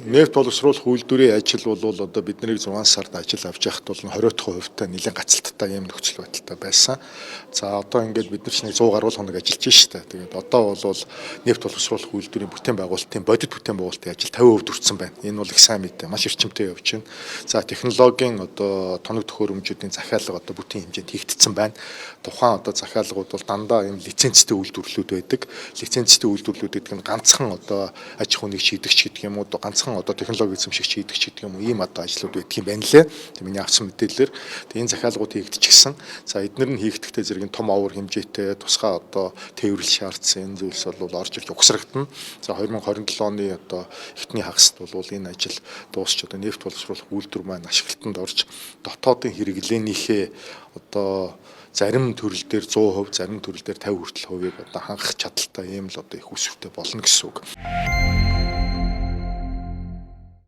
Нефть боловсруулах үйлдвэрийн ажил бол одоо бид нарыг 6 сард ажил авч явахад бол 20% нэлээд гацалттай ийм нөхцөл байдалтай байсан. За, одоо ингээд бид нар ч нэг 100 гаруй хоног ажиллаж штэ. Тэгээд одоо бол нефть боловсруулах үйлдвэрийн бүтээн байгуулалтын, бодит бүтээн байгуулалтын ажил 50% хүрсэн байна. Энэ бол их сайн мэдээ. Маш эрчимтэй явж байна. За, технологийн одоо тоног төхөөрөмжүүдийн захиалга одоо бүтэн хэмжээнд хийгдсэн байна. Тухайн одоо захиалгууд бол дандаа ийм лицензтэй үйлдвэрлэлүүд байдаг. Лицензтэй үйлдвэрлэлүүд гэдэг нь ганцхан одоо аж ахуйн нэгж хийдэгч гэдэг юм уу, ганцхан одоо технологи эзэмшигч хийдэгч гэдэг юм уу, ийм одоо ажлууд байдаг юм байна лээ. Тэг миний авсан мэдээлэлээр тэг энэ захиалгууд хийгдчихсэн. За, эдгээр нь хийгдэхдээ зэрэг нь том овор хэмжээтэй тусгай одоо тээвэрлэл шаардсан энэ зүйлс бол орж ирж угсрагдана. За, 2027 оны одоо эхний хагаст бол энэ ажил дуусч, одоо нефть боловсруулах үйлдвэр маань ашиглалтанд орж, дотоодын хэрэглээнийхээ одоо зарим төрөл дээр 100%, зарим төрөл дээр 50 хүртэл хувийг одоо хангах чадaltaй ийм л одоо их үүсвэртэй болно гэсэн үг.